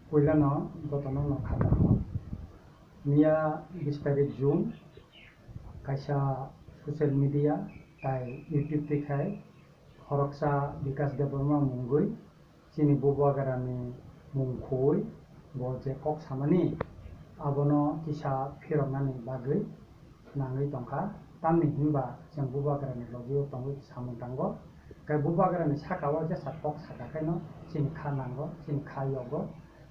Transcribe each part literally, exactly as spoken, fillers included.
Puilano jotono no kha kaham. Miya bis tarik June, kaisa social media tai YouTube twi khai khoroksa Bikash Debbarma mungwi chini Bubagrani mung khui bo je kok samani abono kisa phiroknani bagwi nangwi tongkha, tamni hinba chwng Bubagrani logio tongwi samung tango. Khe Bubagrani saka o jesa kok saka khaino chini kha nango, chini kha yogo.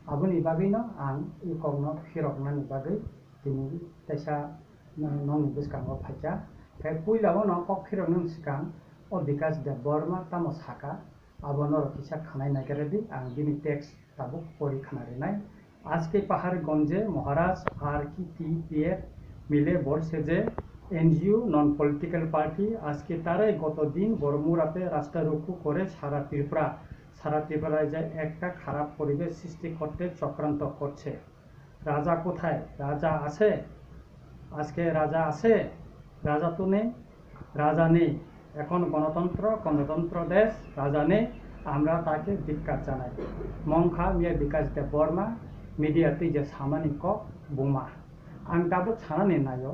Aboni bagwino ang i kokno phiroknani bagwi tini teisa nokni bwskango phaikha. Khe puila o no kok phiroknani swkang o Bikash Debbarma tamo saka, abo norok kisa khanai naikaradi, ang bini text tabuk pori khana rinai. আজকে পাহাড়গঞ্জে মহারাজ আর কি টিপিএফ মিলে বলছে যে NGO, non political party, আজকে তারাই গত দিন বড়মুড়াতে রাস্তা রুখু করে সারা ত্রিপুরা, সারা ত্রিপুরায় যে একটা খারাপ পরিবেশ সৃষ্টি করতে চক্রান্ত করছে। রাজা কোথায়? রাজা আছে? আজকে রাজা আছে? রাজা তো নেই। রাজা নেই। এখন গণতন্ত্র, গণতন্ত্র দেশ, রাজা নেই। আমরা তাকে ধিক্কার জানাই। Mongkha miya Bikash Debbarma media twi je samani kok buma. Ang tabuk sanani naio.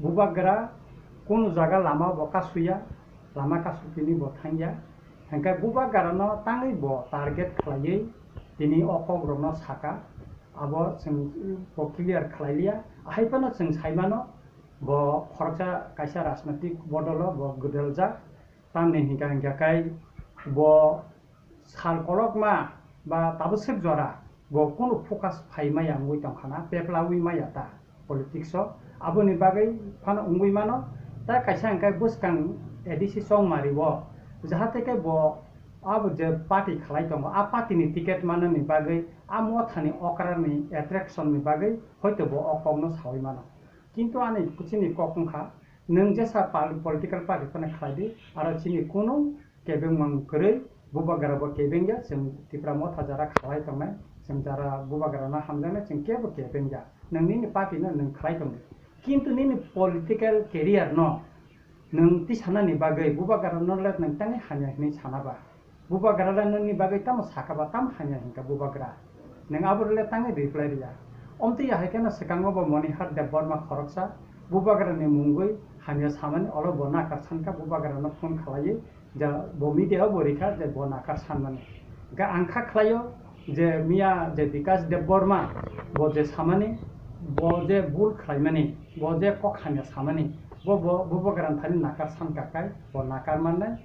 Bubagra kunu jaga lama bo kasuya, lama kasupini bo thangya. Hingkhe Bubagrano tangwi bo target khlaiwi tini o kokrokno saka. Abo chwng bo clear khlai liya. Ahai phano chwng sai mano, bo khoroksa kaisa rajnotik bodolo bo gwdaljak. Tamni hingka hingka khe bo sal kolokma ba tabuk swk jora bo kunu focus phai maya wngwi tongkha na, peplawi maya ta politics o. Aboni bagwi phano wngwi mano, ta kaisa hingka bwskang A D C Chongmari o, jahate khe bo abo je party khlai tongo, a party ni ticket manani bagwi, a mothani okrarni attraction ni bagwi hoito bo o kokno sawi mano. Kintu ani chini kok wngkha, nwng jesa pal-, political party phano khlai di, aro chini kunu kebengmang kwrwi, Bubagra bo kebengya, chwng Tipra Motha jara khlai tongnai, chwng jara Bubagrano hamjaknai, chwng kebo kebengya. Nwng nini party no nwng khlai tongdi. Kintu nini political career no nwng tisanani bagwi Bubagrano le nwng tani hamya hinwi sana ba? Bubagra le nwngni bagwi tamo saka ba, tamo hamya hinka Bubagra? Nwng abo le tangwi reply riya. Omtwi ahai kheno swkango bo Monihar Debbarma khoroksa Bubagrani mungwi hamya samani olo bo nakar sankha, Bubagrano phone khlaiwi ja bo media o bo rikha je bo nakar sanmani. Ga ang kha khlaio je miya je Bikash Debbarma bo je samani, bo je bul khlaimani, bo je kok hamya samani, bo, bo, bo Bubagrani thani nakar sankha kai bo nakar mannai.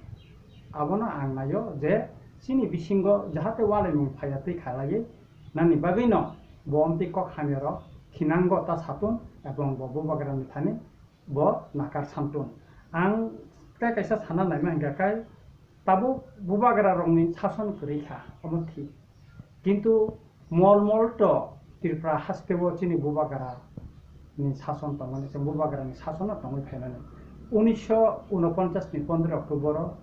Abono ang naio je chini bisingo jahate walaimung phaiya twi khalaiwi nani bagwino bo omtwi kok hamyarok khinango ta satun ebong bo Bubagrani thani bo nakar samtun. Ang tei kaisa sana naima hingka khe tabuk Bubagrarokni sason kwrwi kha, omo thik. Kintu mol mol to Tripura haste o chini Bubagra ni sason tongmani, chwng Bubagra ni sason no tongwi phaimani. Unisho unoponchas ni pondro October o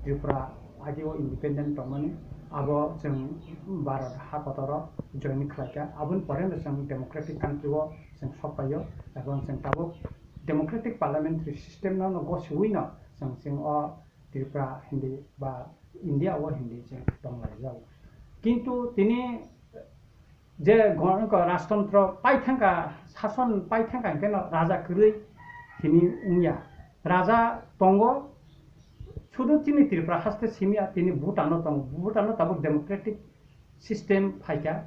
Tripura agi o independent tongmani, abo chwng Bharat ha kotor o join khlaikha. Aboni pore no chwng democratic country o chwng sokpaio, ebong chwng tabuk democratic parliamentary system no, no gosiwi no chwng, chwng o Tripura hindi ba India o hindi chwng tonglaijak. Kintu tini je gon-, ko rajtontro paithangkha, sason paithangkha hingkhe no raja kwrwi hini wngya. Raja tongo, sudu chini Tripura haste simiya, tini Bhutan o tongo. Bhutan o tabuk democratic system phaikha,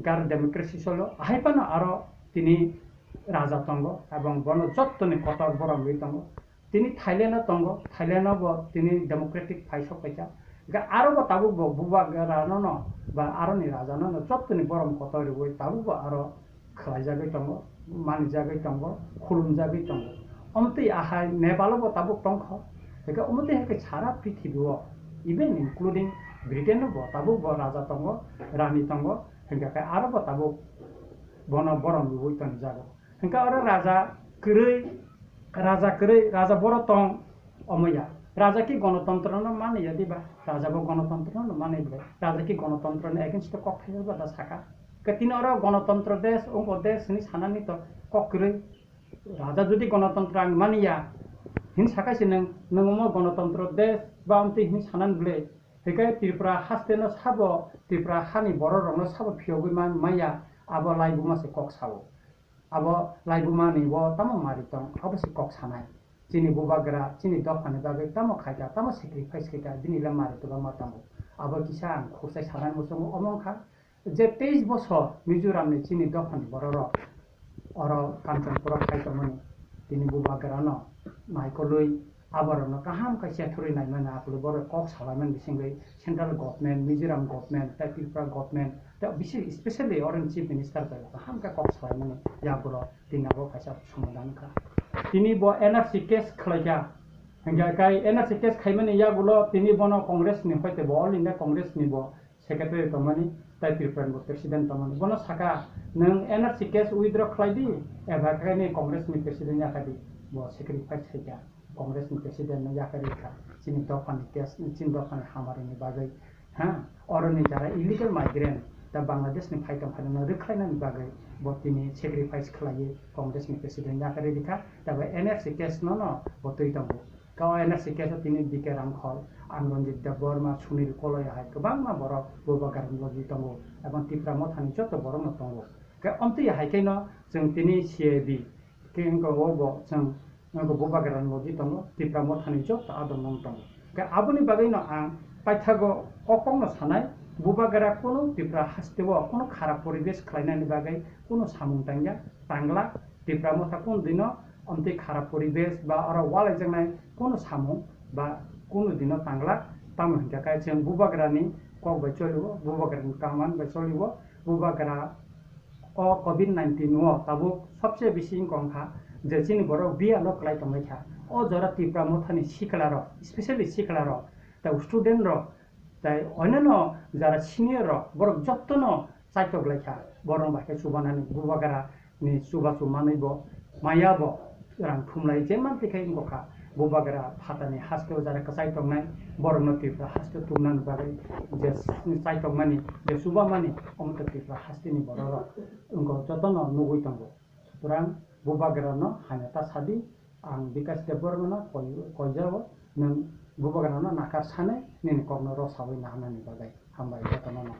gar democracy solo, ahai phano aro tini raja tongo, ebong bono jottoni kotor borok rwi tongo. Tini Thailand o tongo, Thailand o bo tini democratic phai sok paikha. Ga aro bo tabuk bo Bubagrano no ba aroni raja no no jottoni borom kotor rwi tabuk bo aro khlaijagwi tongo, manijagwi tongo, khulumjagwi tongo. Omtwi ahai Nepal o bo tabuk tongkho. Hingkhe omtwi hai khe sara prithibi o, even including Britain o bo tabuk bo raja tongo, rani tongo. Hingkhe khe aro bo tabuk bono borom rwi tonijago. Hingkhe oro raja kwrwi, raja kwrwi, raja boro tong, omo ya. Raja ki gonotontro no mani ya diba? Raja bo gonotontro no mani ble. Raja ki gonotontro ni against o kok thaijakba da saka? Ke tini oro gonotontro desh, ongko desh hini sanani to kok kwrwi. Raja jodi gonotontro ang mani ya, hin sakai se nwng, nwng omo gonotontro desh ba amtwi hin sanani ble. Hikai Tripura haste no sabo, Tripura hani borok rok no sabo phiyogwi man maya, abo laibuma se kok sao. Abo laibuma ni bo tamo mari tong, abo se kok sanai. Chini bubagra, chini dopha ni bagwi tamo khaika, tamo sacrifice khaika, bini le mari tuba ma tongo. Abo kisa ang khursa sanai muchungo omo wngkha. Je teis bosor Mizoram ni chini dopha ni borok rok oro Kanchanpur o khai tongmani, tini bubagra no naikolwi aborok no kaham khe chethurwi naimani, akolwi borok kok salaimani bisingwi central government, Mizoram government, tei Tripura government, tei bisi specially oro ni chief minister bai kaham khe kok salaimani yagulo tini abo kaisa somadhan wngkha. Tini bo N R C case khlaikha, hingkha kai N R C case khaimani yagulo tini bono Congress ni hoite bo All India Congress ni bo secretary tongmani, tei Tripura ni bo president tongmani. Bono saka, "Nwng N R C case withdraw khlai di, eba khe ni Congress ni president yakhai di." Bo sacrifice khaikha, Congress ni president no yakhai rikha. Chini dopha ni case, chini dopha ni hamari ni bagwi, ha, oro ni jara illegal migrant, ta Bangladesh ni phai tong phai no rwkhlai nani bagwi bo tini sacrifice khlaiwi Congress ni president yakhai rikha. Ta bo N R C case no no bo twi tongo. Kau N R C case o tini B K Ramkhol, Amranjit Debbarma, Sunil Koloya hai kwbangma borok bubagra ni logi tongo, ebong Tipra Mothani joto borok no tongo. Khe omtwi hai khe no chwng tini C A B khe wngkha o bo chwng wngkha bubagra ni logi tongo, Tipra Mothani joto adong no tongo. Khe aboni bagwi no ang paithago o kok no sanai, bubagra kunu Tipra haste o kunu kharap poribesh khlainani bagwi kunu samung tangya, tangla, Tipra Motha kunu dino omtwi kharap poribesh ba oro walaijaknai kunu samung ba kunu dino tangla, tamo hinkha khe chwng bubagrani kok bai choliwo, bubagrani kaman bai choliwo, bubagra o covid nineteen o tabuk sobse bisi wngkha je chini borok biyalo kwlai tonglaikha. O jora Tipra Mothani siklarok, specially siklarok, tei student rok, tei onyono jara senior rok, borok jottono chaitok laikha, borok bai khe chubanani bubagra ni chubachu manwi bo maya bo rang thumlai je man tikhe wngkha. Bubagra phatani haste o jara kwchai tongnai, borokno Tripura haste o tumnani bagwi je chaitokmani, je chubamani, omo to Tripura haste ni borok rok wngkha, jotono nugwi tongo. Sutrang bubagra no hamya ta sadi, ang Bikash Debbarma no koi-, koijao, nwng bubagra no nakar sanai, nini kok no rosawi naharnani bagwi. Hambai jotono no.